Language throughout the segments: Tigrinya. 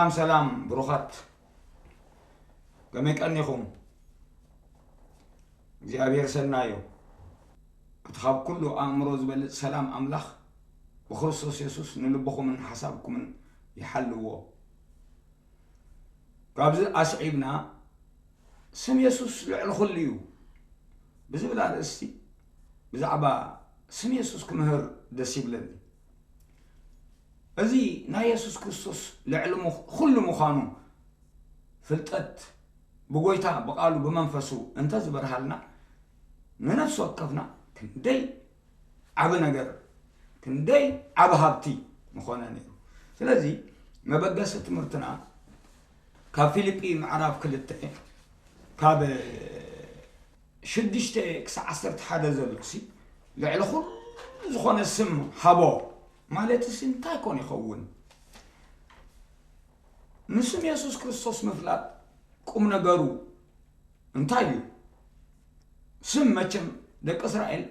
ሰላም ሰላም ብሩኻት፣ ከመይ ቀኒኹም? እግዚኣብሔር ሰናዩ። እቲ ካብ ኩሉ ኣእምሮ ዝበልጽ ሰላም ኣምላኽ ብክርስቶስ የሱስ ንልብኹምን ሓሳብኩምን ይሓልዎ። ካብዚ ኣስዒብና ስም የሱስ ልዕሊ ኩሉ እዩ ብዝብል ኣርእስቲ ብዛዕባ ስም የሱስ ክምህር ደስ ይብለኒ። እዚ ናይ የሱስ ክርስቶስ ልዕሊ ምኽ- ኩሉ ምዃኑ ፍልጠት ብጎይታ ብቓሉ ብመንፈሱ እንተዝበርሃልና ንነፍሲ ወከፍና ክንደይ ዓቢ ነገር ክንደይ ዓቢ ሃብቲ ምኾነ ነይሩ። ስለዚ መበገሲ ትምህርትና ካብ ፊልጲ ምዕራፍ ክልተ ካብ ሽዱሽተ ክሳዕ ዓሰርተ ሓደ ዘሎ ሲ ልዕሊ ኩሉ ዝኾነ ስም ሃቦ ማለት ሲ እንታይ ኮን ይኸውን? ንስም የሱስ ክርስቶስ ምፍላጥ ቁም ነገሩ እንታይ እዩ? ስም መቸም ደቂ እስራኤል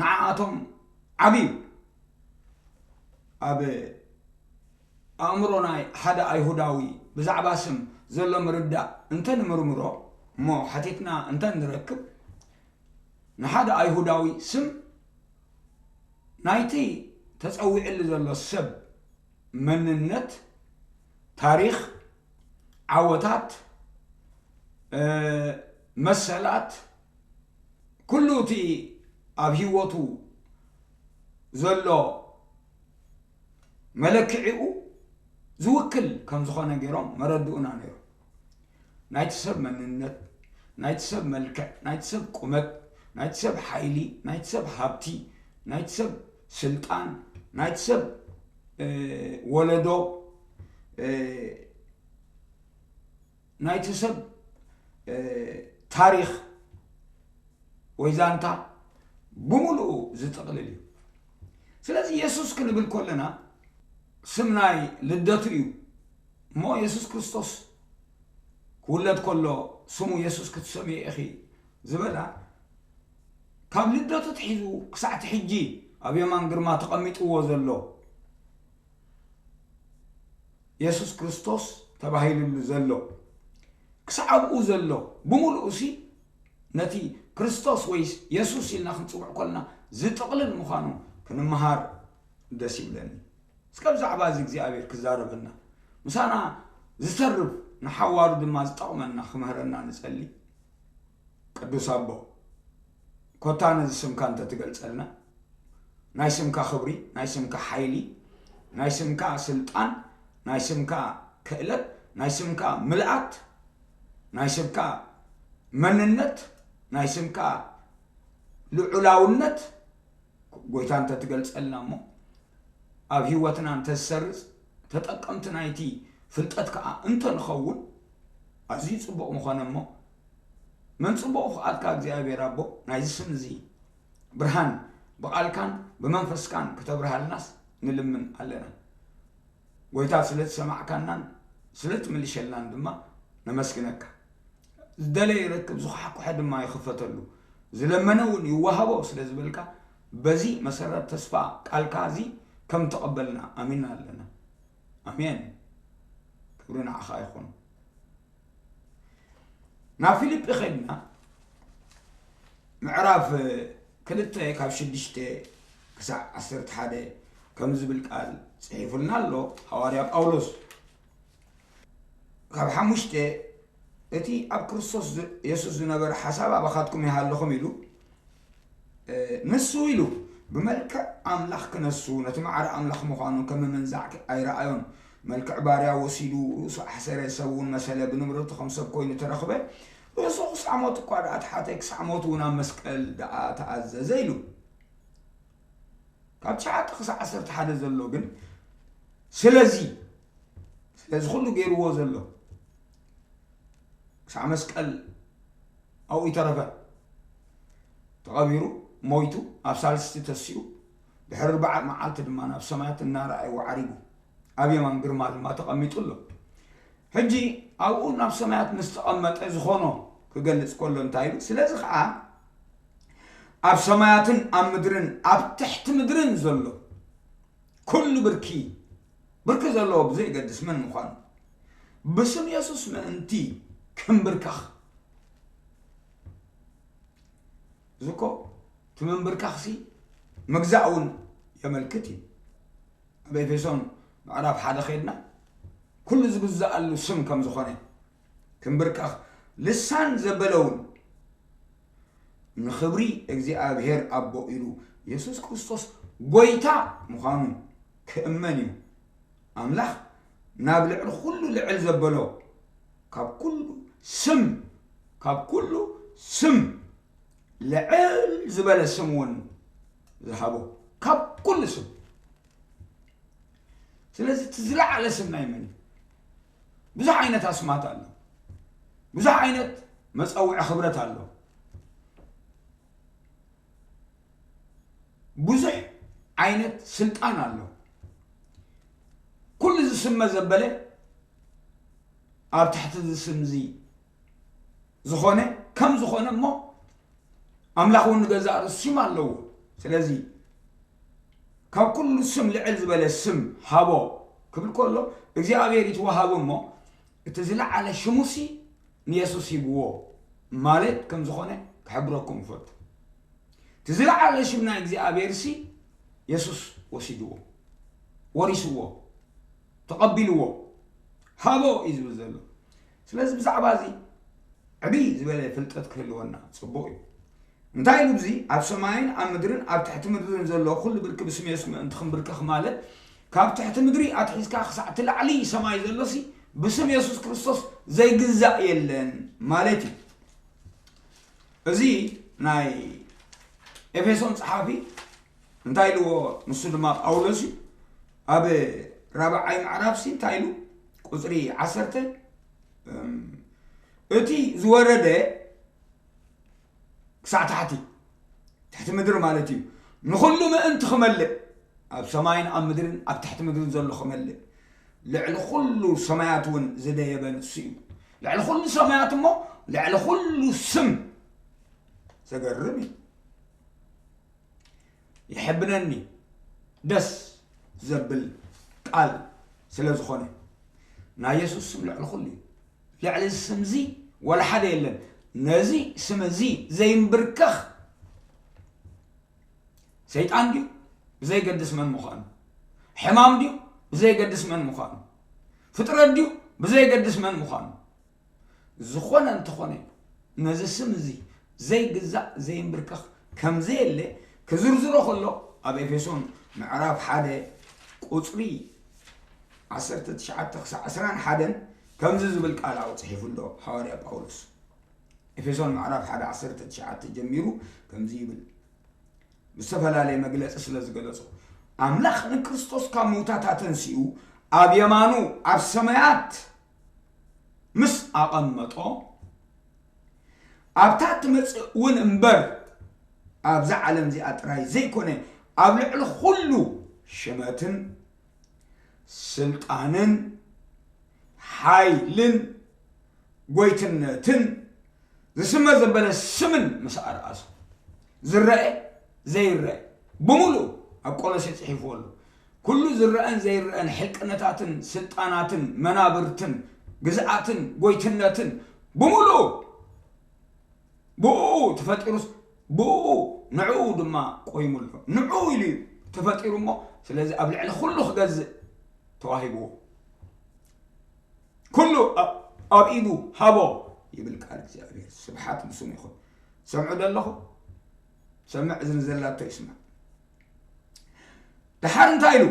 ንዓኣቶም ዓብዩ ኣብ ኣእምሮ ናይ ሓደ ኣይሁዳዊ ብዛዕባ ስም ዘሎ ምርዳእ እንተ ንምርምሮ እሞ ሓቲትና እንተ ንረክብ ንሓደ ኣይሁዳዊ ስም ናይቲ ተጸዊዕሉ ዘሎ ሰብ መንነት፣ ታሪኽ፣ ዓወታት፣ መሰላት፣ ኩሉ እቲ ኣብ ህይወቱ ዘሎ መለክዒኡ ዝውክል ከም ዝኾነ ገይሮም መረድኡና ነይሩ። ናይቲ ሰብ መንነት፣ ናይቲ ሰብ መልክዕ፣ ናይቲ ሰብ ቁመት፣ ናይቲ ሰብ ሓይሊ፣ ናይቲ ሰብ ሃብቲ፣ ናይቲ ሰብ ስልጣን፣ ናይቲ ሰብ ወለዶ፣ ናይቲ ሰብ ታሪኽ ወይ ዛንታ ብምሉኡ ዝጥቕልል እዩ። ስለዚ የሱስ ክንብል ከለና ስም ናይ ልደቱ እዩ እሞ የሱስ ክርስቶስ ክውለድ ከሎ ስሙ የሱስ ክትሰምዮ ኢኺ ዝበላ ካብ ልደቱ ትሒዙ ክሳዕቲ ሕጂ ኣብ የማን ግርማ ተቐሚጥዎ ዘሎ የሱስ ክርስቶስ ተባሂሉሉ ዘሎ ክሳዕ ኣብኡ ዘሎ ብምሉኡ ሲ ነቲ ክርስቶስ ወይ የሱስ ኢልና ክንጽውዕ ከለና ዝጥቕልል ምዃኑ ክንምሃር ደስ ይብለኒ። እስከ ብዛዕባ እዚ እግዚኣብሔር ክዛረበና ምሳና ዝተርፍ ንሓዋሩ ድማ ዝጠቕመና ክምህረና ንጸሊ። ቅዱስ ኣቦ ኮታ ነዚ ስምካ እንተትገልጸልና ናይ ስምካ ክብሪ ናይ ስምካ ሓይሊ ናይ ስምካ ስልጣን ናይ ስምካ ክእለት ናይ ስምካ ምልኣት ናይ ስምካ መንነት ናይ ስምካ ልዑላውነት ጎይታ እንተትገልጸልና እሞ ኣብ ህይወትና እንተዝሰርጽ ተጠቀምቲ ናይቲ ፍልጠት ከኣ እንተንኸውን ኣዝዩ ጽቡቕ ምኾነ እሞ መን ጽቡቕ ፍቓድካ እግዚኣብሔር ኣቦ ናይዚ ስም እዚ ብርሃን ብቓልካን ብመንፈስካን ክተብርሃልናስ ንልምን ኣለና። ጎይታ ስለ ዝሰማዕካናን ስለ ትምልሸልናን ድማ ነመስግነካ። ዝደለየ ይረክብ ዝኳሕኩሐ ድማ ይኽፈተሉ ዝለመነ እውን ይወሃቦ ስለ ዝበልካ በዚ መሰረት ተስፋ ቃልካ እዚ ከም ተቐበልና ኣሚንና ኣለና። ኣሜን። ክብሪ ንዓኻ ይኹን። ናብ ፊልጲ ኸድና ምዕራፍ ክልተ ካብ ሽዱሽተ ክሳዕ ዓሰርተ ሓደ ከም ዝብል ቃል ጽሒፉልና ኣሎ ሃዋርያ ጳውሎስ። ካብ ሓሙሽተ እቲ ኣብ ክርስቶስ የሱስ ዝነበረ ሓሳብ ኣባኻትኩም ይሃለኹም ኢሉ ንሱ ኢሉ ብመልክዕ ኣምላኽ ክነሱ ነቲ ማዕረ ኣምላኽ ምዃኑ ከም ምንዛዕ ኣይረኣዮን። መልክዕ ባርያ ወሲዱ ርእሱ ኣሕሰረ፣ ሰብ እውን መሰለ፣ ብንብረቱ ከም ሰብ ኮይኑ ተረኽበ። ርእሱ ክሳዕ ሞት እኳ ደኣ ተሓተ፣ ክሳዕ ሞት እውን ኣብ መስቀል ደኣ ተኣዘዘ ኢሉ። ካብ ትሽዓተ ክሳዕ ዓሰርተ ሓደ ዘሎ ግን ስለዚ ስለዚ ኩሉ ገይርዎ ዘሎ ክሳዕ መስቀል ኣብኡ ይተረፈ። ተቐቢሩ፣ ሞይቱ፣ ኣብ ሳልስቲ ተሲኡ፣ ድሕሪ ኣርባዓ መዓልቲ ድማ ናብ ሰማያት እናረኣይዎ ዓሪጉ፣ ኣብ የማን ግርማ ድማ ተቐሚጡ ኣሎ። ሕጂ ኣብኡ ናብ ሰማያት ምስ ተቐመጠ ዝኾኖ ክገልጽ ከሎ እንታይ ኢሉ? ስለዚ ኸዓ ኣብ ሰማያትን ኣብ ምድርን ኣብ ትሕቲ ምድርን ዘሎ ኩሉ ብርኪ ብርኪ ዘለዎ ብዘይገድስ መን ምዃኑ ብስም የሱስ ምእንቲ ክንብርከኽ። እዚ እኮ እቲ ምንብርካኽሲ ምግዛእ እውን የመልክት እዩ። ኣብ ኤፌሶን ምዕራፍ ሓደ ኸይድና ኩሉ ዝግዛኣሉ ስም ከም ዝኾነ ክንብርከኽ፣ ልሳን ዘበለ እውን ንኽብሪ እግዚኣብሔር ኣቦ ኢሉ የሱስ ክርስቶስ ጎይታ ምዃኑ ክእመን እዩ። ኣምላኽ ናብ ልዕሊ ኩሉ ልዕል ዘበሎ ካብ ኩሉ ስም ካብ ኩሉ ስም ልዕል ዝበለ ስም እውን ዝሃቦ ካብ ኩሉ ስም። ስለዚ እቲ ዝለዓለ ስም ናይ መን እዩ? ብዙሕ ዓይነት ኣስማት ኣሎ። ብዙሕ ዓይነት መጸውዒ ክብረት ኣሎ። ብዙሕ ዓይነት ስልጣን ኣሎ። ኩሉ ዝስመ ዘበለ ኣብ ትሕቲ እዚ ስም እዚ ዝኾነ ከም ዝኾነ እሞ ኣምላኽ እውን ንገዛእ ርእሱ ሽም ኣለዎ። ስለዚ ካብ ኩሉ ስም ልዕል ዝበለ ስም ሃቦ ክብል ከሎ እግዚኣብሔር ይትወሃቡ እሞ እቲ ዝለዓለ ሽሙሲ ንየሱስ ሂብዎ ማለት ከም ዝኾነ ክሕብረኩም ይፈቱ። እቲ ዝለዓለ ሽም ናይ እግዚኣብሔር ሲ የሱስ ወሲድዎ፣ ወሪስዎ፣ ተቐቢልዎ፣ ሃቦ እዩ ዝብል ዘሎ። ስለዚ ብዛዕባ እዚ ዕብይ ዝበለ ፍልጠት ክህልወና ጽቡቕ እዩ። እንታይ ኢሉ እዚ ኣብ ሰማይን ኣብ ምድርን ኣብ ትሕቲ ምድርን ዘሎ ኩሉ ብርኪ ብስም የሱስ ምእንቲ ክንብርከኽ ማለት ካብ ትሕቲ ምድሪ ኣትሒዝካ ክሳዕ እቲ ላዕሊ ሰማይ ዘሎሲ ብስም የሱስ ክርስቶስ ዘይግዛእ የለን ማለት እዩ። እዚ ናይ ኤፌሶን ጸሓፊ እንታይ ኢልዎ? ንሱ ድማ ጳውሎስ እዩ። ኣብ ራብዓይ ምዕራፍ ሲ እንታይ ኢሉ? ቁጽሪ ዓሰርተ እቲ ዝወረደ ክሳዕ ታሕቲ ትሕቲ ምድሪ ማለት እዩ። ንኹሉ ምእንቲ ክመልእ ኣብ ሰማይን ኣብ ምድርን ኣብ ትሕቲ ምድርን ዘሎ ክመልእ ልዕሊ ኩሉ ሰማያት እውን ዝደየበ ንሱ እዩ። ልዕሊ ኩሉ ሰማያት እሞ ልዕሊ ኩሉ ስም። ዘገርም እዩ። ይሕብነኒ ደስ ዘብል ቃል ስለ ዝኾነ ናይ የሱስ ስም ልዕሊ ኩሉ እዩ። ልዕሊ እዚ ስም እዚ ወላ ሓደ የለን። ነዚ ስም እዚ ዘይምብርከኽ ሰይጣን ድዩ? ብዘይገድስ መን ምዃኑ። ሕማም ድዩ? ብዘይገድስ መን ምዃኑ። ፍጥረት ድዩ? ብዘይገድስ መን ምዃኑ። ዝኾነ እንተኾነ ነዚ ስም እዚ ዘይግዛእ ዘይምብርከኽ ከም ዘየለ ክዝርዝሮ ከሎ ኣብ ኤፌሶን ምዕራፍ ሓደ ቁጽሪ ዓሰርተ ትሽዓተ ክሳዕ ዕስራን ሓደን ከምዚ ዝብል ቃል ኣውጽሒፉ ኣሎ ሃዋርያ ጳውሎስ። ኤፌሶን ምዕራፍ ሓደ ዓሰርተ ትሽዓተ ጀሚሩ ከምዚ ይብል፣ ብዝተፈላለየ መግለጺ ስለ ዝገለጾ፣ ኣምላኽ ንክርስቶስ ካብ ምውታት ኣተንሲኡ ኣብ የማኑ ኣብ ሰማያት ምስ ኣቐመጦ፣ ኣብታ ትመጽእ እውን እምበር ኣብዛ ዓለም እዚኣ ጥራይ ዘይኮነ፣ ኣብ ልዕሊ ኩሉ ሽመትን ስልጣንን ሓይልን ጎይትነትን ዝስመ ዘበለ ስምን ምስ ኣርኣሶ፣ ዝረአ ዘይረአ ብምሉእ ኣብ ቆሎሴ ጽሒፍዎ ኣሎ። ኩሉ ዝረአን ዘይረአን ሕልቅነታትን ስልጣናትን መናብርትን ግዝኣትን ጎይትነትን ብምሉእ ብኡ ተፈጢሩስ ብኡ ንዕኡ ድማ ቆይሙ ኣሎ። ንዕኡ ኢሉ እዩ ተፈጢሩ እሞ፣ ስለዚ ኣብ ልዕሊ ኩሉ ክገዝእ ተዋሂብዎ። ኩሉ ኣብ ኢዱ ሃቦ ይብል ቃል እግዚኣብሔር። ስብሓት ንስሙ ይኹን። ሰምዑ ዶ ኣለኹ? ሰምዕ እዝኒ ዘላቶ ይስማዕ። ደሓር እንታይ ኢሉ?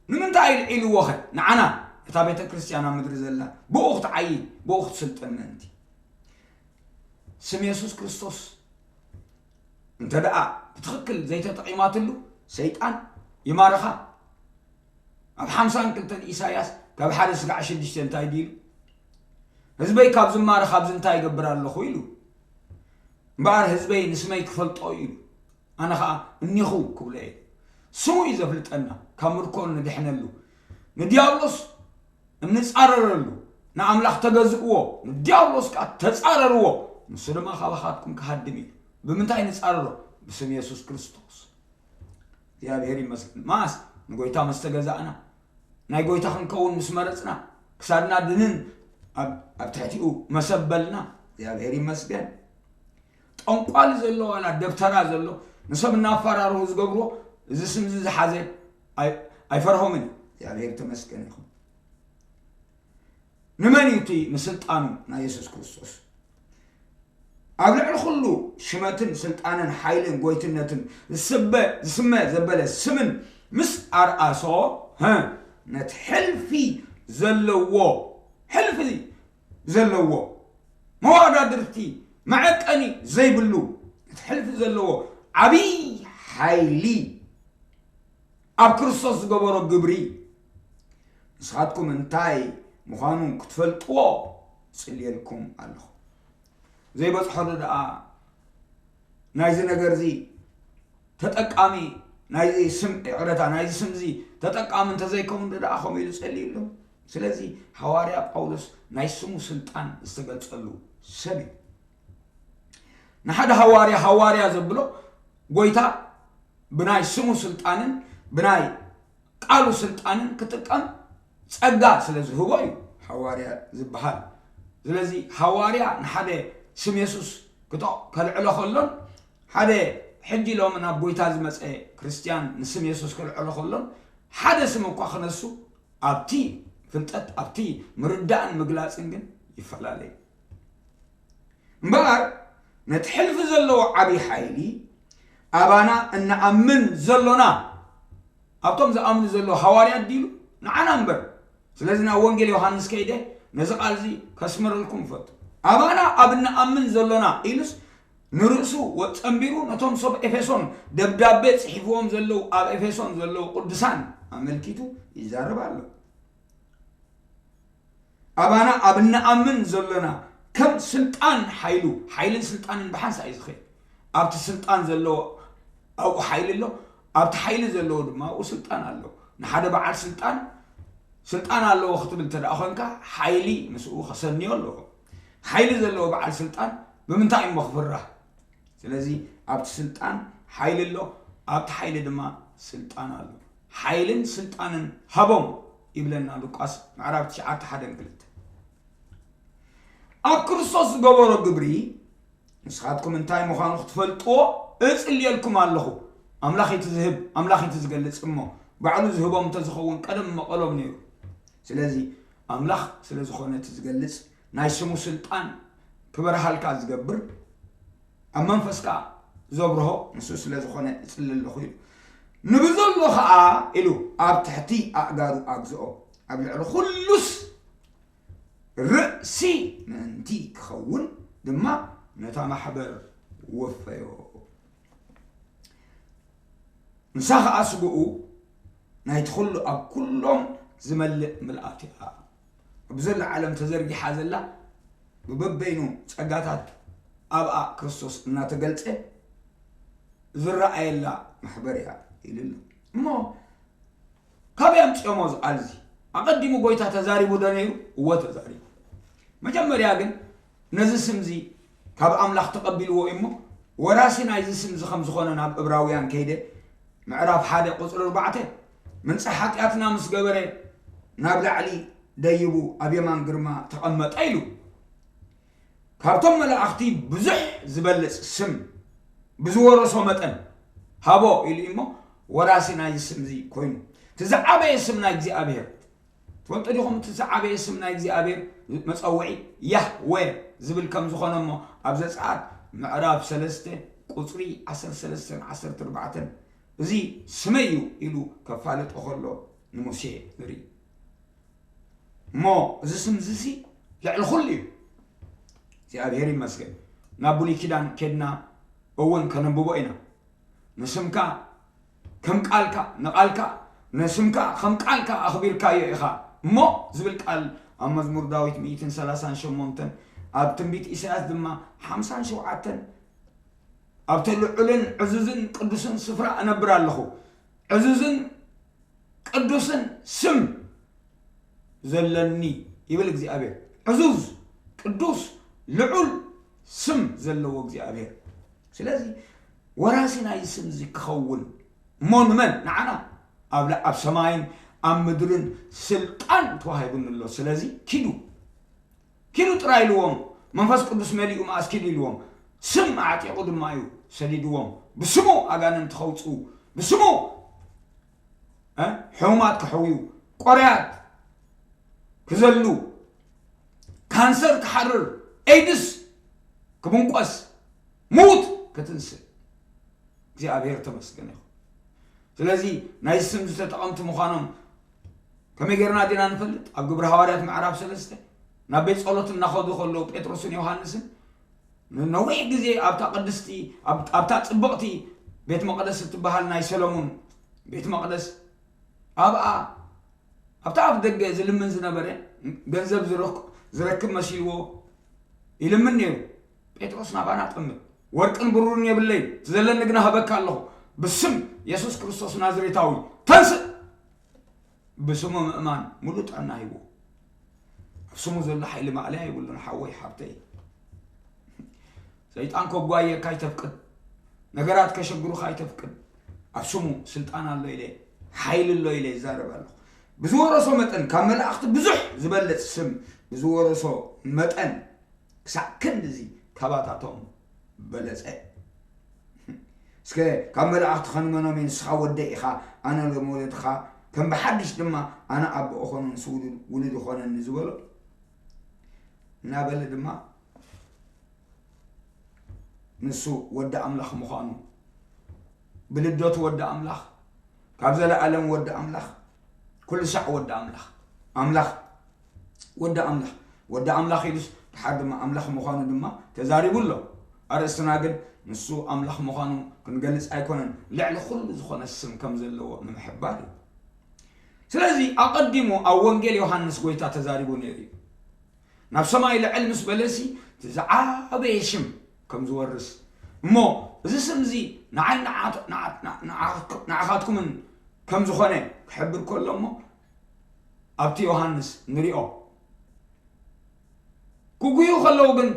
ንምንታይ ኢሉ ኢልዎ ኸ ንዓና እታ ቤተ ክርስቲያን ኣብ ምድሪ ዘላ ብኡ ክትዓይ ብኡ ክትስልጥን ምእንቲ? ስም የሱስ ክርስቶስ እንተ ደኣ ብትኽክል ዘይተጠቒማትሉ ሰይጣን ይማርኻ። ኣብ ሓምሳን ክልተን ኢሳያስ ካብ ሓደ ስጋዕ ሽዱሽተ እንታይ ድዩ ኢሉ? ህዝበይ ካብ ዝማረኽ ኣብዚ እንታይ ይገብር ኣለኹ ኢሉ። እምበኣር ህዝበይ ንስመይ ክፈልጦ ኢሉ። ኣነ ኸኣ እኒኹ ክብሎ እየ። ስሙ እዩ ዘፍልጠና ካብ ምርኮ እንድሕነሉ። ንዲያብሎስ እንጻረረሉ፣ ንኣምላኽ ተገዝእዎ፣ ንዲያብሎስ ከኣ ተጻረርዎ፣ ንሱ ድማ ካባኻትኩም ክሃድም እዩ። ብምንታይ ንጻረሮ? ብስም የሱስ ክርስቶስ። እግዚኣብሔር ይመስገን። ማስ ንጎይታ ምስ ተገዛእና፣ ናይ ጎይታ ክንከውን ምስ መረጽና፣ ክሳድና ድንን ኣብ ኣብ ትሕቲኡ መሰበልና፣ እግዚኣብሔር ይመስገን። ጠንቋሊ ዘሎ ዋላ ደብተራ ዘሎ፣ ንሰብ እናፈራርሁ ዝገብርዎ፣ እዚ ስም እዚ ዝሓዘ ኣይ-፣ ኣይፈርሆምን እዩ። እግዚኣብሔር ተመስገን ይኹን። ንመን እዩ እቲ? ንስልጣኑ ናይ የሱስ ክርስቶስ። ኣብ ልዕሊ ኩሉ ሽመትን ስልጣንን ሓይልን ጎይትነትን ዝስበ-፣ ዝስመ ዘበለ ስምን ምስ ኣርኣሶ፣ ሀ፣ ነቲ ሕልፊ ዘለዎ፣ ሕልፊ ዘለዎ፣ መዋዳድርቲ፣ መዐቀኒ ዘይብሉ፣ ነቲ ሕልፊ ዘለዎ ዓብዪ ሓይሊ ኣብ ክርስቶስ ዝገበሮ ግብሪ፣ ንስኻትኩም እንታይ ምዃኑ ክትፈልጥዎ ጽልየልኩም ኣለኹ። ዘይበጽሖ ዶ ደኣ ናይዚ ነገር እዚ ተጠቃሚ፣ ናይዚ ስም፣ ይቕረታ፣ ናይዚ ስም እዚ ተጠቃሚ እንተዘይከውን ዶ ደኣ ከምኡ ኢሉ ጸልዩ ኣሎ? ስለዚ ሃዋርያ ጳውሎስ ናይ ስሙ ስልጣን ዝተገልጸሉ ሰብ እዩ። ንሓደ ሃዋርያ ሃዋርያ ዘብሎ ጎይታ ብናይ ስሙ ስልጣንን ብናይ ቃሉ ስልጣንን ክጥቀም ጸጋ ስለ ዝህቦ እዩ ሃዋርያ ዝበሃል። ስለዚ ሃዋርያ ንሓደ ስም የሱስ ክቶ-፣ ከልዕሎ ከሎን ሓደ ሕጂ ሎሚ ናብ ጎይታ ዝመጸ ክርስትያን ንስም የሱስ ከልዕሎ ከሎን ሓደ ስም እኳ ክነሱ ኣብቲ ፍልጠት ኣብቲ ምርዳእን ምግላጽን ግን ይፈላለዩ። እምበኣር ነቲ ሕልፊ ዘለዎ ዓብዪ ሓይሊ ኣባና እንኣምን ዘሎና ኣብቶም ዝኣምኑ ዘለዉ ሃዋርያት ድዩ ንዓና እምበር። ስለዚ ናብ ወንጌል ዮሃንስ ከይደ ነዚ ቃል እዚ ከስምረልኩም እፈቱ። ኣባና ኣብ እንኣምን ዘሎና ኢሉስ ንርእሱ ወ-፣ ጸንቢሩ ነቶም ሰብ ኤፌሶን ደብዳቤ ጽሒፍዎም ዘለዉ ኣብ ኤፌሶን ዘለዉ ቅዱሳን ኣመልኪቱ ይዛረብ ኣሎ። ኣባና ኣብ እንኣምን ዘሎና ከም ስልጣን ሓይሉ፣ ሓይልን ስልጣንን ብሓንሳእ እዩ ዝኸይድ። ኣብቲ ስልጣን ዘለዎ ኣብኡ ሓይሊ ኣሎ፣ ኣብቲ ሓይሊ ዘለዎ ድማ ኣብኡ ስልጣን ኣሎ። ንሓደ በዓል ስልጣን ስልጣን ኣለዎ ክትብል እንተ ደኣ ኾንካ ሓይሊ ምስኡ ከሰንዮ ኣለዎ። ሓይሊ ዘለዎ በዓል ስልጣን ብምንታይ እሞ ክፍራህ? ስለዚ ኣብቲ ስልጣን ሓይሊ ኣሎ፣ ኣብቲ ሓይሊ ድማ ስልጣን ኣሎ። ሓይልን ስልጣንን ሃቦም ይብለና ሉቃስ ምዕራፍ ትሽዓተ ሓደ ክልተ። ኣብ ክርስቶስ ዝገበሮ ግብሪ ንስኻትኩም እንታይ ምዃኑ ክትፈልጥዎ እጽልየልኩም ኣለኹ። ኣምላኽ እቲ ዝህብ፣ ኣምላኽ እቲ ዝገልጽ እሞ ባዕሉ ዝህቦም እንተዝኸውን ቀደም መቐሎም ነይሩ። ስለዚ ኣምላኽ ስለ ዝኾነ እቲ ዝገልጽ ናይ ስሙ ስልጣን ክበርሃልካ ዝገብር ኣብ መንፈስካ ዘብርሆ ንሱ ስለ ዝኾነ እጽሊ ኣለኹ ኢሉ። ንብዘሎ ኸኣ ኢሉ ኣብ ትሕቲ ኣእጋሩ ኣግዝኦ። ኣብ ልዕሊ ኩሉስ ርእሲ ምእንቲ ክኸውን ድማ ነታ ማሕበር ወፈዮ። ንሳ ኸኣ ስግኡ ናይቲ ኩሉ ኣብ ኩሎም ዝመልእ ምልኣት እያ። ኣብ ዘላ ዓለም ተዘርጊሓ ዘላ ብበበይኑ ጸጋታት ኣብኣ ክርስቶስ እናተገልጸ ዝረኣየላ ማሕበር እያ ኢሉ ኣሎ። እሞ ካበይ ኣምጺኦሞ እዚ ቃል እዚ? ኣቐዲሙ ጎይታ ተዛሪቡ ዶ ነይሩ? እወ ተዛሪቡ። መጀመርያ ግን ነዚ ስም እዚ ካብ ኣምላኽ ተቐቢልዎ እዩ እሞ ወራሲ ናይዚ ስም እዚ ከም ዝኾነ ናብ እብራውያን ከይደ ምዕራፍ ሓደ ቁጽሪ ኣርባዕተ ምንጻሕ ሓጢኣትና ምስ ገበረ ናብ ላዕሊ ደይቡ ኣብ የማን ግርማ ተቐመጠ ኢሉ። ካብቶም መላእኽቲ ብዙሕ ዝበልጽ ስም ብዝወረሶ መጠን ሃቦ ኢሉ እዩ እሞ ወራሲ ናይዚ ስም እዚ ኮይኑ። እቲ ዝዓበየ ስም ናይ እግዚኣብሔር ትፈልጡ ዲኹም? እቲ ዝዓበየ ስም ናይ እግዚኣብሔር መጸውዒ ያህወ ዝብል ከም ዝኾነ እሞ ኣብ ዘጸኣት ምዕራፍ ሰለስተ ቁጽሪ ዓሰርተ ሰለስተን ዓሰርተ ኣርባዕተን እዚ ስመይ እዩ ኢሉ ከፋልጦ ከሎ ንሙሴ ንርኢ። እሞ እዚ ስም እዚ ሲ ልዕሊ ኩሉ እዩ። እግዚኣብሔር ይመስገን። ናብ ብሉይ ኪዳን ኬድና እውን ከነንብቦ ኢና። ንስምካ ከም ቃልካ፣ ንቓልካ፣ ንስምካ ከም ቃልካ ኣኽቢርካዮ ኢኻ እሞ ዝብል ቃል ኣብ መዝሙር ዳዊት ሚእትን ሰላሳን ሸሞንተን፣ ኣብ ትንቢት ኢሳያስ ድማ ሓምሳን ሸውዓተን፣ ኣብቲ ልዑልን ዕዙዝን ቅዱስን ስፍራ እነብር ኣለኹ። ዕዙዝን ቅዱስን ስም ዘለኒ ይብል እግዚኣብሔር። ዕዙዝ፣ ቅዱስ፣ ልዑል ስም ዘለዎ እግዚኣብሔር። ስለዚ ወራሲ ናይዚ ስም እዚ ክኸውን እሞ ንመን? ንዓና። ኣብ ላ-፣ ኣብ ሰማይን ኣብ ምድርን ስልጣን ተዋሂቡኒ ኣሎ። ስለዚ ኪዱ፣ ኪዱ ጥራይ ኢልዎም። መንፈስ ቅዱስ መሊኡ መኣስ ኪዱ ኢልዎም። ስም ኣዕጢቑ ድማ እዩ ሰዲድዎም። ብስሙ ኣጋንንቲ ከውፅኡ፣ ብስሙ፣ እ፣ ሕሙማት ክሕውዩ፣ ቆርያት ክዘሉ፣ ካንሰር ክሓርር፣ ኤድስ ክብንቆስ፣ ሙት ክትንስእ። እግዚኣብሔር ተመስገን ይኹን። ስለዚ ናይ ስም ዝተጠቐምቲ ምዃኖም ከመይ ጌርና ዲና ንፈልጥ? ኣብ ግብሪ ሃዋርያት ምዕራፍ ሰለስተ ናብ ቤት ጸሎት እናኸዱ ከለዉ ጴጥሮስን ዮሃንስን ንነዊሕ ግዜ ኣብታ ቅድስቲ፣ ኣብ-፣ ኣብታ ጽብቕቲ ቤት መቕደስ እትበሃል ናይ ሰሎሞን ቤት መቕደስ ኣብኣ ኣብታ ኣፍ ደገ ዝልምን ዝነበረ ገንዘብ ዝረክ-፣ ዝረክብ መሲልዎ ይልምን ነይሩ። ጴጥሮስ ናባና ጠምት፣ ወርቅን ብሩርን የብለይ፣ እቲ ዘለኒ ግና ሃበካ ኣለኹ። ብስም የሱስ ክርስቶስ ናዝሬታዊ ተንስእ! ብስሙ ምእማን ሙሉእ ጥዕና ሂቡ። ኣብ ስሙ ዘሎ ሓይሊ ማእለያ የብሉን ሓወይ ሓብተይ። ሰይጣን ከጓየካ ኣይተፍቅድ። ነገራት ከሸግሩኻ ኣይተፍቅድ። ኣብ ስሙ ስልጣን ኣሎ ኢለ፣ ሓይሊ ኣሎ ኢለ ይዛረብ ኣለኹ። ብዝወረሶ መጠን ካብ መላእኽቲ ብዙሕ ዝበልጽ ስም ብዝወረሶ መጠን ክሳዕ ክንድዚ ካባታቶም በለጸ። እስከ ካብ መላእኽቲ ከንመኖም እዩ? ንስኻ ወደይ ኢኻ፣ ኣነ ሎም ወለድኻ፣ ከም ብሓድሽ ድማ ኣነ ኣቦ እኾኖ፣ ንሱ ውሉድ፣ ውሉድ ይኾነኒ ዝበሎ እናበለ ድማ ንሱ ወዲ ኣምላኽ ምዃኑ፣ ብልደቱ ወዲ ኣምላኽ፣ ካብ ዘለኣለም ወዲ ኣምላኽ፣ ኩሉ ሳዕ ወዲ ኣምላኽ፣ ኣምላኽ፣ ወዲ ኣምላኽ፣ ወዲ ኣምላኽ ኢሉስ ድሓር ድማ ኣምላኽ ምዃኑ ድማ ተዛሪቡ ኣሎ። ኣርእስትና ግን ንሱ ኣምላኽ ምዃኑ ክንገልጽ ኣይኮነን፣ ልዕሊ ኩሉ ዝኾነ ስም ከም ዘለዎ ንምሕባር እዩ። ስለዚ ኣቐዲሙ ኣብ ወንጌል ዮሃንስ ጎይታ ተዛሪቡ ነይሩ እዩ። ናብ ሰማይ ልዕል ምስ በለሲ እቲ ዝዓበየ ሽም ከም ዝወርስ እሞ እዚ ስም እዚ ንዓይ ንዓት-፣ ንዓት-፣ ንዓ-፣ ንዓኻትኩምን ከም ዝኾነ ክሕብር ከሎ እሞ ኣብቲ ዮሃንስ ንሪኦ። ክጉዩ ከለዉ ግን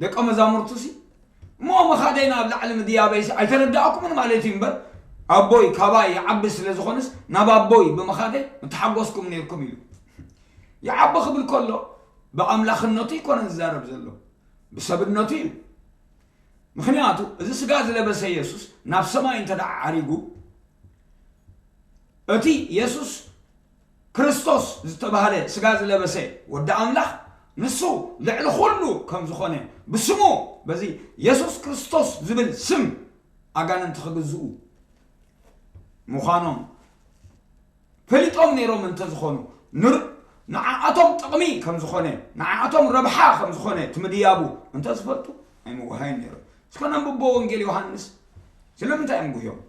ደቀ መዛሙርቱሲ እሞ መኻደይ ናብ ላዕሊ ምድያበይሲ ኣይተረዳእኩምን ማለት እዩ እምበር ኣቦይ ካባይ ይዓቢ ስለ ዝኾነስ ናብ ኣቦይ ብምኻደይ ምተሓጎስኩም ነይርኩም ኢሉ። ይዓቢ ክብል ከሎ ብኣምላኽነቱ ኣይኮነን ዝዛረብ ዘሎ፣ ብሰብነቱ እዩ። ምኽንያቱ እዚ ስጋ ዝለበሰ የሱስ ናብ ሰማይ እንተ ደኣ ዓሪጉ፣ እቲ የሱስ ክርስቶስ ዝተባህለ ስጋ ዝለበሰ ወዲ ኣምላኽ ንሱ ልዕሊ ኩሉ ከም ዝኾነ ብስሙ በዚ የሱስ ክርስቶስ ዝብል ስም ኣጋንንቲ ክግዝኡ ምዃኖም ፈሊጦም ነይሮም እንተዝኾኑ፣ ንር-፣ ንዓኣቶም ጥቕሚ ከም ዝኾነ፣ ንዓኣቶም ረብሓ ከም ዝኾነ እቲ ምድያቡ እንተዝፈልጡ ኣይምጉሃይን ነይሮም። እስከ ነንብቦ ወንጌል ዮሃንስ። ስለምንታይ እዮም ጉህዮም?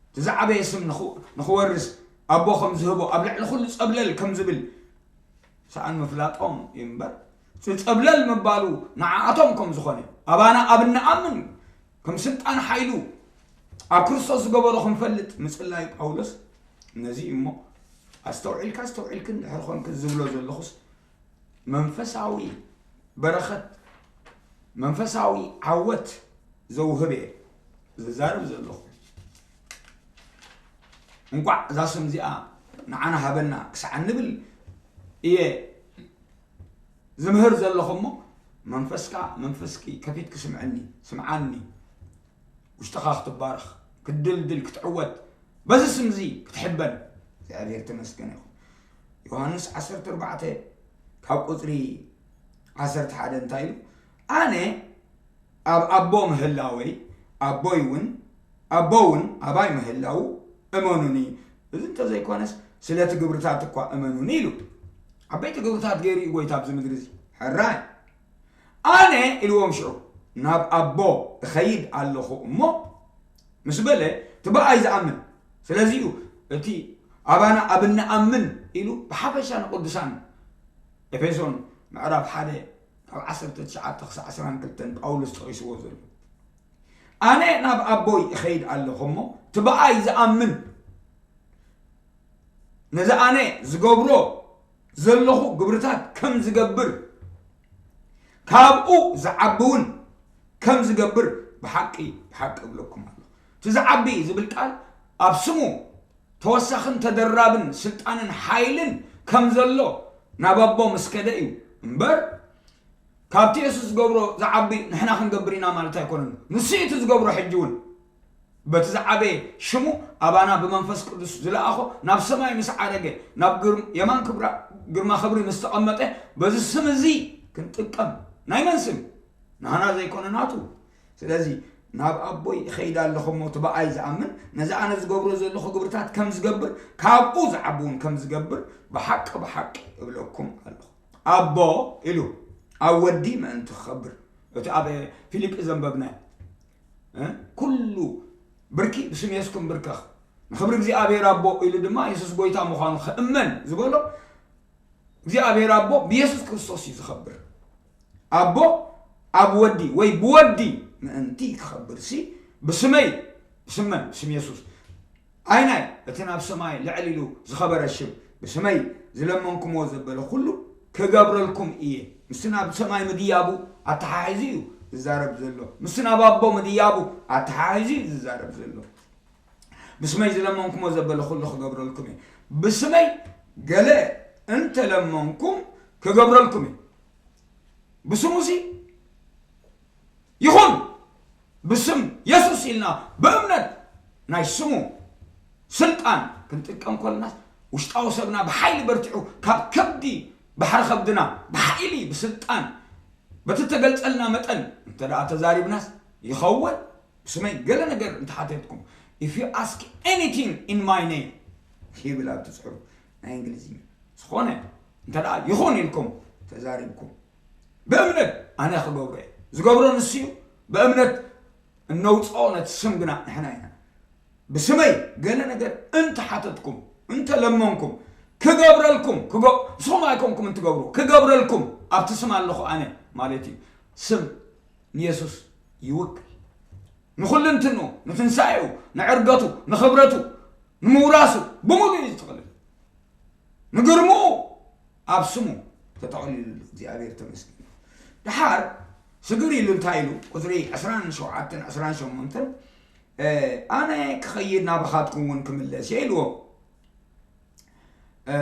እቲ ዝዓበየ ስም ንኹ-፣ ንኽወርስ ኣቦ ከም ዝህቦ፣ ኣብ ልዕሊ ኩሉ ጸብለል ከም ዝብል ሰኣን ምፍላጦም እዩ እምበር፣ እቲ ጸብለል ምባሉ ንዓኣቶም ከም ዝኾነ፣ ኣባና ኣብ እንኣምን ከም ስልጣን ሓይሉ ኣብ ክርስቶስ ዝገበሮ ክንፈልጥ ምጽላይ ጳውሎስ ነዚ እዩ እሞ፣ ኣስተውዒልካ ኣስተውዒልክን ድሕሪ ኾንክን ዝብሎ ዘለኹስ፣ መንፈሳዊ በረኸት፣ መንፈሳዊ ዓወት ዘውህብ እየ ዝዛረብ ዘለኹ። እንቋዕ እዛ ስም እዚኣ ንዓና ሃበና ክሳዕ እንብል እየ ዝምህር ዘለኹ እሞ፣ መንፈስካ፣ መንፈስኪ ከፊትኪ ስምዕኒ፣ ስምዓኒ። ውሽጥኻ ክትባረኽ፣ ክትድልድል፣ ክትዕወት፣ በዚ ስም እዚ ክትሕበን እግዚኣብሔር ተመስገን ይኹን። ዮሃንስ ዓሰርተ ኣርባዕተ ካብ ቁጽሪ ዓሰርተ ሓደ እንታይ ኢሉ? ኣነ ኣብ ኣቦ ምህላወይ፣ ኣቦይ እውን፣ ኣቦ እውን ኣባይ ምህላዉ እመኑኒ። እዚ እንተዘይኮነስ ስለቲ ግብርታት እኳ እመኑኒ ኢሉ። ዓበይቲ ግብርታት ገይሩ እዩ ጎይታ ኣብዚ ምድሪ እዚ። ሕራይ። ኣነ ኢልዎም ሽዑ ናብ ኣቦ እኸይድ ኣለኹ እሞ ምስ በለ እቲ ብኣይ ዝኣምን። ስለዚ እዩ እቲ ኣባና ኣብ እንኣምን ኢሉ ብሓፈሻ ንቅዱሳን ኤፌሶን ምዕራፍ ሓደ ካብ ዓሰርተ ትሽዓተ ክሳዕ ዕስራን ክልተን ጳውሎስ ጠቒስዎ ዘሎ። ኣነ ናብ ኣቦይ እኸይድ ኣለኹ እሞ እቲ ብኣይ ዝኣምን ነዚ ኣነ ዝገብሮ ዘለኹ ግብርታት ከም ዝገብር ካብኡ ዝዓቢ እውን ከም ዝገብር ብሓቂ ብሓቂ እብለኩም ኣለኹ። እቲ ዝዓቢ ዝብል ቃል ኣብ ስሙ ተወሳኽን ተደራብን ስልጣንን ሓይልን ከም ዘሎ ናብ ኣቦ ምስ ከደ እዩ እምበር፣ ካብቲ የሱስ ዝገብሮ ዝዓቢ ንሕና ክንገብር ኢና ማለት ኣይኮነን። ንሱ እዩ እቲ ዝገብሮ። ሕጂ እውን በቲ ዝዓበየ ሽሙ ኣባና ብመንፈስ ቅዱስ ዝለኣኾ ናብ ሰማይ ምስ ዓረገ፣ ናብ ግርም-፣ የማን ክብራ-፣ ግርማ ክብሪ ምስ ተቐመጠ፣ በዚ ስም እዚ ክንጥቀም። ናይ መን ስም? ናህና ዘይኮነ ናቱ። ስለዚ ናብ ኣቦይ እኸይድ ኣለኹ እሞ፣ እቲ ብኣይ ዝኣምን ነዚ ኣነ ዝገብሮ ዘለኹ ግብርታት ከም ዝገብር፣ ካብኡ ዝዓቢ እውን ከም ዝገብር ብሓቂ ብሓቂ እብለኩም ኣለኹ። ኣቦ ኢሉ ኣብ ወዲ ምእንቲ ክኸብር፣ እቲ ኣብ ፊልጲ ዘንበብናዮ፣ እ፣ ኩሉ ብርኪ ብስም የሱስ ክንብርከኽ፣ ንኽብሪ እግዚኣብሔር ኣቦ ኢሉ ድማ የሱስ ጎይታ ምዃኑ ክእመን ዝበሎ፣ እግዚኣብሔር ኣቦ ብየሱስ ክርስቶስ እዩ ዝኸብር። ኣቦ ኣብ ወዲ ወይ ብወዲ ምእንቲ ክኸብር ሲ ብስመይ፣ ብስመን፣ ብስም የሱስ፣ ኣይናይ እቲ ናብ ሰማይ ልዕል ኢሉ ዝኸበረ ሽም ብስመይ ዝለመንኩምዎ ዘበለ ኩሉ ክገብረልኩም እየ። ምስቲ ናብ ሰማይ ምድያቡ ኣተሓሒዙ እዩ ዝዛረብ ዘሎ። ምስቲ ናብ ኣቦ ምድያቡ ኣተሓሒዙ እዩ ዝዛረብ ዘሎ። ብስመይ ዝለመንኩምዎ ዘበለ ኩሉ ክገብረልኩም እየ። ብስመይ ገለ እንተለመንኩም ክገብረልኩም እየ። ብስሙሲ ይኹን፣ ብስም የሱስ ኢልና ብእምነት ናይ ስሙ ስልጣን ክንጥቀም ከለናስ፣ ውሽጣዊ ሰብና ብሓይሊ በርቲዑ፣ ካብ ከብዲ ባሕሪ ከብድና ብሓይሊ ብስልጣን በቲ ተገልጸልና መጠን እንተ ደኣ ተዛሪብናስ ይኸውን። ብስመይ ገለ ነገር እንተሓተትኩም፣ if you ask anything in my name ይብል ኣብቲ ጽሑፍ ናይ እንግሊዝኛ። ዝኾነ እንተ ደኣ ይኹን ኢልኩም ተዛሪብኩም፣ ብእምነት ኣነ ክገብሮ እየ። ዝገብሮ ንሱ እዩ። ብእምነት እነውፅኦ ነቲ ስም ግና ንሕና ኢና። ብስመይ ገለ ነገር እንተሓተትኩም፣ እንተለመንኩም፣ ክገብረልኩም፣ ክገ-፣ ንስኹም ኣይኮንኩም እንትገብሩ፣ ክገብረልኩም ኣብቲ ስም ኣለኹ ኣነ ማለት እዩ። ስም ንየሱስ ይውክል። ንኹልንትንኡ፣ ንትንሳኤኡ፣ ንዕርገቱ፣ ንኽብረቱ፣ ንምውራሱ ብምሉእ እዩ ዝጥቕልል። ንግርምኡ ኣብ ስሙ ተጠቕሊሉ ኣሎ። እግዚኣብሔር ተመስገን። ደሓር ስግር ኢሉ እንታይ ኢሉ? ቁጽሪ ዕስራን ሸውዓተን ዕስራን ሸሞንተን፣ እ፣ ኣነ ክኸይድ ናባኻትኩም እውን ክምለስ እየ ኢልዎ። እ፣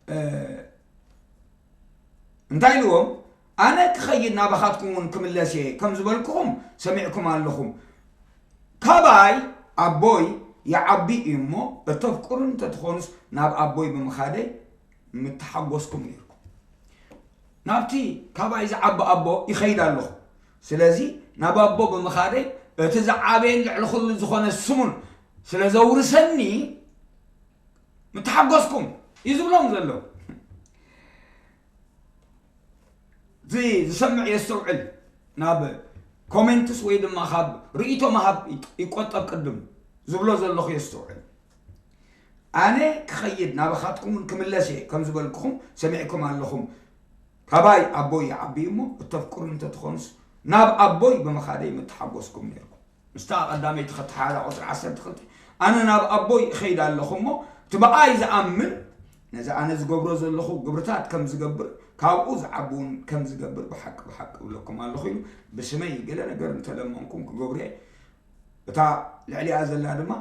እ፣ እንታይ ኢልዎም? ኣነ ክኸይድ ናባኻትኩም እውን ክምለስ እየ ከም ዝበልኩኹም ሰሚዕኩም ኣለኹም። ካባይ ኣቦይ ይዓቢ እዩ እሞ፣ እተፍቅሩኒ እንተትኾኑስ ናብ ኣቦይ ብምኻደይ ምተሓጎስኩም ነይርኩም። ናብቲ ካባይ ዝዓቢ ኣቦ ይኸይድ ኣለኹ። ስለዚ ናብ ኣቦ ብምኻደይ እቲ ዝዓበየን ልዕሊ ኩሉ ዝኾነ ስሙን ስለ ዘውርሰኒ ምተሓጎስኩም እዩ ዝብሎም ዘሎ። እዚ ዝሰምዕ የስተውዕል። ናብ ኮሜንትስ ወይ ድማ ካብ ርእይቶ ምሃብ ይቆጠብ። ቅድም ዝብሎ ዘለኹ የስተውዕል። ኣነ ክኸይድ ናባኻትኩም እውን ክምለስ እየ ከም ዝበልኩኹም ሰሚዕኩም ኣለኹም። ካባይ ኣቦይ ይዓቢ እሞ እተፍቅሩኒ እንተትኾኑስ ናብ ኣቦይ ብምኻደይ ምተሓጎስኩም ነይርኩም። ምስታ ቀዳመይቲ ከተሓዛ ቁጽሪ ዓሰርተ ክልተ፣ ኣነ ናብ ኣቦይ እኸይድ ኣለኹ እሞ፣ እቲ ብኣይ ዝኣምን ነዚ ኣነ ዝገብሮ ዘለኹ ግብርታት ከም ዝገብር፣ ካብኡ ዝዓቢ እውን ከም ዝገብር ብሓቂ ብሓቂ እብለኩም ኣለኹ ኢሉ። ብስመይ ገለ ነገር እንተለመንኩም ክገብሮ እየ። እታ ልዕሊኣ ዘላ ድማ፣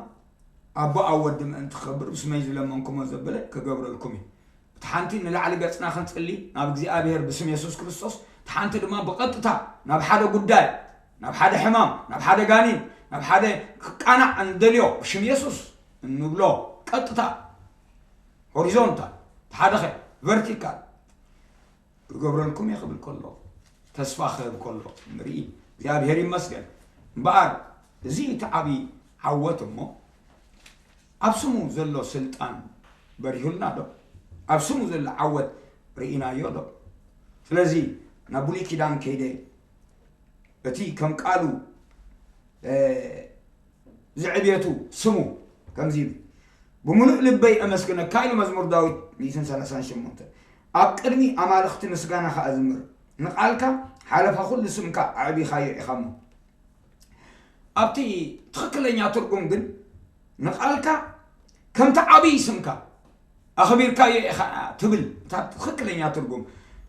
ኣቦ ኣብ ወዲ ምእንቲ ክኸብር ብስመይ ዝለመንኩሞ ዘበለ ክገብረልኩም እዩ። እቲ ሓንቲ ንላዕሊ ገጽና ክንጽሊ ናብ እግዚኣብሔር ብስም የሱስ ክርስቶስ፣ እቲ ሓንቲ ድማ ብቐጥታ ናብ ሓደ ጉዳይ፣ ናብ ሓደ ሕማም፣ ናብ ሓደ ጋኔን፣ ናብ ሓደ ክቃናዕ እንደልዮ ብሽም የሱስ እንብሎ ቀጥታ ሆሪዞንታል፣ እቲ ሓደ ኸ ቨርቲካል። ክገብረልኩም እየ ክብል ከሎ፣ ተስፋ ክህብ ከሎ ንርኢ። እግዚኣብሔር ይመስገን። እምበኣር እዚ እቲ ዓብዪ ዓወት እሞ፣ ኣብ ስሙ ዘሎ ስልጣን በሪሁልና ዶ? ኣብ ስሙ ዘሎ ዓወት ርኢናዮ ዶ? ስለዚ ናብ ብሉይ ኪዳን ከይደ፣ እቲ ከም ቃሉ፣ እ፣ ዝዕብየቱ ስሙ ከምዚ ይብል፣ "ብምሉእ ልበይ ኣመስግነካ" ኢሉ መዝሙር ዳዊት ሚእትን ሰላሳን ሸሞንተን። "ኣብ ቅድሚ ኣማልኽቲ ምስጋናኻ እዝምር፣ ንቓልካ ሓለፋ ኩሉ ስምካ ኣዕቢኻዮ ኢኻ እሞ።" ኣብቲ ትኽክለኛ ትርጉም ግን ንቓልካ ከምቲ ዓብዪ ስምካ ኣኽቢርካዮ ኢኻ ትብል፣ እታ ትኽክለኛ ትርጉም።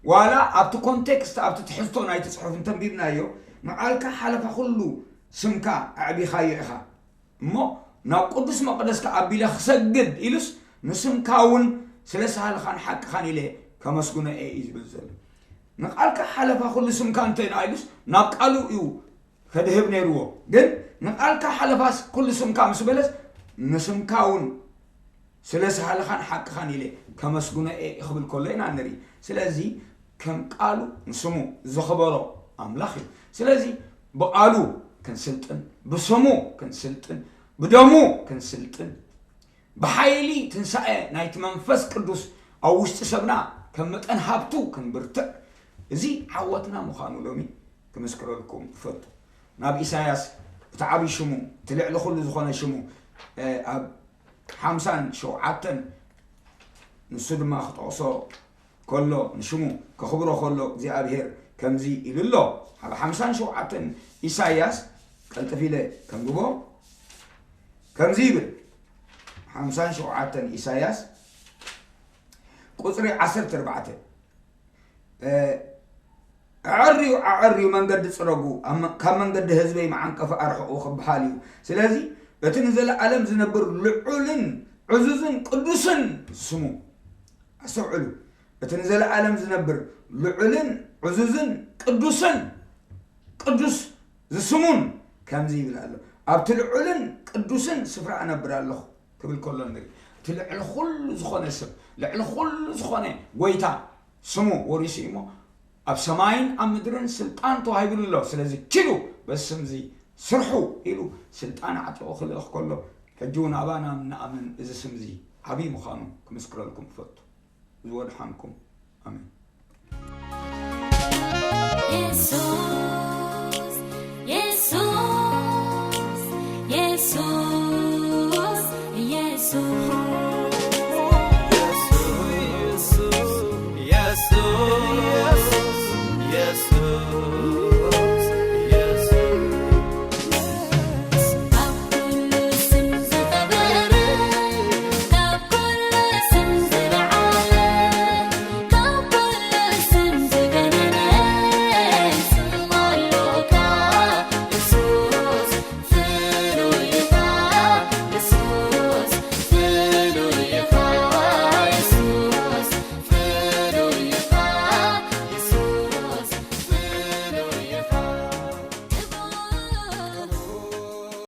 ዋላ ኣብቲ ኮንቴክስት፣ ኣብቲ ትሕዝቶ ናይቲ ጽሑፍ እንተንቢብናዮ፣ ንቓልካ ሓለፋ ኩሉ ስምካ ኣዕቢኻዮ ኢኻ። እሞ ናብ ቅዱስ መቕደስካ ኣቢለ ክሰግድ ኢሉስ፣ ንስምካ እውን ስለ ሳህልኻን ሓቅኻን ኢለ ከመስግኖ እየ እዩ ዝብል ዘሎ። ንቃልካ ሓለፋ ኩሉ ስምካ እንተ ኢና ኢሉስ፣ ናብ ቃሉ እዩ ከድህብ ነይርዎ። ግን ንቃልካ ሓለፋስ ኩሉ ስምካ ምስ በለስ፣ ንስምካ እውን ስለ ሳህልኻን ሓቅኻን ኢለ ከመስግኖ እየ ክብል ከሎ ኢና ንርኢ። ስለዚ ከም ቃሉ ንስሙ ዘኽበሮ ኣምላኽ እዩ። ስለዚ ብቃሉ ክንስልጥን፣ ብስሙ ክንስልጥን፣ ብደሙ ክንስልጥን፣ ብሓይሊ ትንሳኤ ናይቲ መንፈስ ቅዱስ ኣብ ውሽጢ ሰብና ከም መጠን ሃብቱ ክንብርትዕ፣ እዚ ዓወትና ምዃኑ ሎሚ ክምስክረልኩም እፈቱ። ናብ ኢሳያስ፣ እቲ ዓብዪ ሽሙ፣ እቲ ልዕሊ ኩሉ ዝኾነ ሽሙ፣ እ፣ ኣብ ሓምሳን ሸውዓተን፣ ንሱ ድማ ክጠቕሶ ከሎ፣ ንሽሙ ከኽብሮ ከሎ እግዚኣብሔር ከምዚ ኢሉ ኣሎ። ኣብ ሓምሳን ሸውዓተን ኢሳያስ፣ ቀልጥፍ ኢለ ከንብቦ፣ ከምዚ ይብል። ሓምሳን ሸውዓተን ኢሳያስ፣ ቁጽሪ ዓሰርተ ኣርባዕተ፣ እ፣ ኣዐርዩ፣ ኣዐርዩ መንገዲ ጽረጉ፣ ኣብ መ-፣ ካብ መንገዲ ህዝበይ መዓንቀፊ ኣርሕቑ ክበሃል እዩ። ስለዚ እቲ ንዘለኣለም ዝነብር ልዑልን ዕዙዝን ቅዱስን ስሙ፣ ኣስተውዕሉ፣ እቲ ንዘለኣለም ዝነብር ልዑልን ዕዙዝን ቅዱስን፣ ቅዱስ ዝስሙን ከምዚ ይብል ኣሎ፣ ኣብቲ ልዑልን ቅዱስን ስፍራ እነብር ኣለኹ ክብል ከሎ ንርኢ። እቲ ልዕሊ ኩሉ ዝኾነ ስም፣ ልዕሊ ኩሉ ዝኾነ ጎይታ ስሙ ወሪሱ እዩ እሞ፣ ኣብ ሰማይን ኣብ ምድርን ስልጣን ተዋሂቡኒ ኣሎ። ስለዚ ኪዱ በዚ ስም እዚ ስርሑ ኢሉ ስልጣን ኣዕጢቑ ክልእኽ ከሎ፣ ሕጂ እውን ኣባና ንኣምን እዚ ስም እዚ ዓብዪ ምዃኑ ክምስክረልኩም እፈቱ። ዝወድሓንኩም። ኣሜን።